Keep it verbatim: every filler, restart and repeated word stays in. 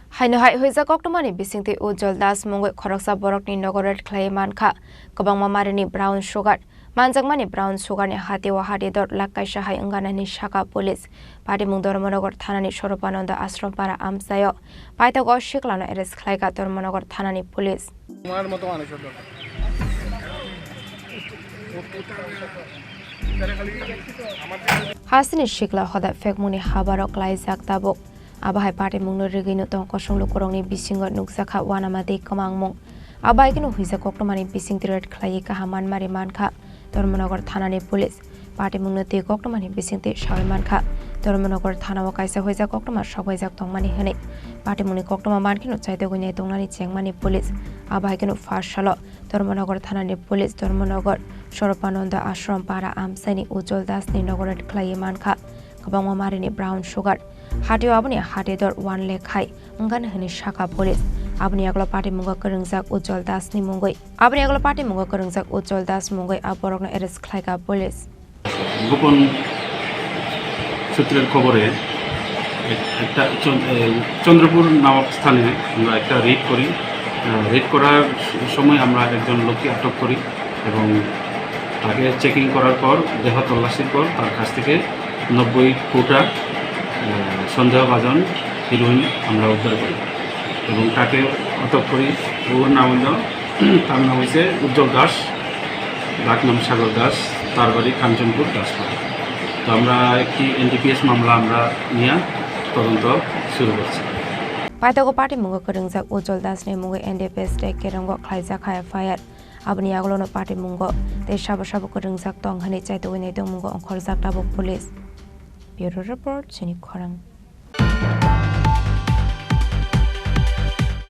Haino hai huijak koktwmani bisingtwi Ujjwal Das mungwi khoroksa borokni nogo raid khlaiwi mankha. Kwbangma marini brown sugar, manjakmani brown sugarni hati o hati dor lakh kaisa hai wngkha hwnwi sakha police. Patimung Dharmanagar thanani Soropananda Ashram para amchaio paithago siklano arrest khlaikha Dharmanagar thanani police. Hasteni sikla hoda phekmungni habarok klaijak tabuk. Abo hai patimungno rigwino tong kosong lukurokni bisingo nukjakha uanama tei kwmangmung. Abo hai kheno huijak koktwmani bisingtwi raid khlaiwi kaham manmari mankha Dharmanagar thanani police. Patimungno twi koktwmani bisingtwi sawi mankha Dharmanagar thanao kaisa huijak koktwma sokbaijak tongmani hwnwi. Patimungni koktwma mankheno chaitogwi nai tongnani chengmani police. Abo hai kheno first salo Dharmanagar thanani police Dharmanagar Soropananda Ashram para amchaini Ujjwal Dasni nogo raid khlaiwi mankha. Kwbangma marini brown sugar, hatio aboni hati dor one lakh hai wngkha hwnwi sakha police. Aboni yagulo patimungo kwrwngjak Ujjwal Dasni mungwi. Aboni yagulo patimungo kwrwngjak Ujjwal Das mungwi a borokno arrest khlaikha police. গোপন সূত্রের খবরে এক-, একটা চন-, এ, চন্দ্রপুর নামক স্থানে আমরা একটা রেড করি। আহ, রেড করার স-, সময় আমরা একজন লোককে আটক করি এবং তাকে চেকিং করার পর, দেহ তল্লাশির পর তার কাছ থেকে নব্বই কোটা, আহ, সন্দেহভাজন হিরোইন আমরা উদ্ধার করি এবং তাকে আটক করি। ওর নাম হইল, তার নাম হইছে উজ্জ্বল দাস, ডাক নাম সাগর দাস, তার বাড়ি কাঞ্চনপুর দাসপাড়া। তো আমরা একটি এনডিপিএস মামলা আমরা নিয়ে তদন্ত শুরু করছি। Paithago patimungo kwrwngjak Ujjwal Dasni mungwi N D P S tei Kerongo khlaijak hai F I R. Aboni yagulono patimungo tei sabo sabo kwrwngjak tong hwnwi chaitugwi nai tongmungo ongkhorjak tabuk police. Bureau Report, Chini Khorang.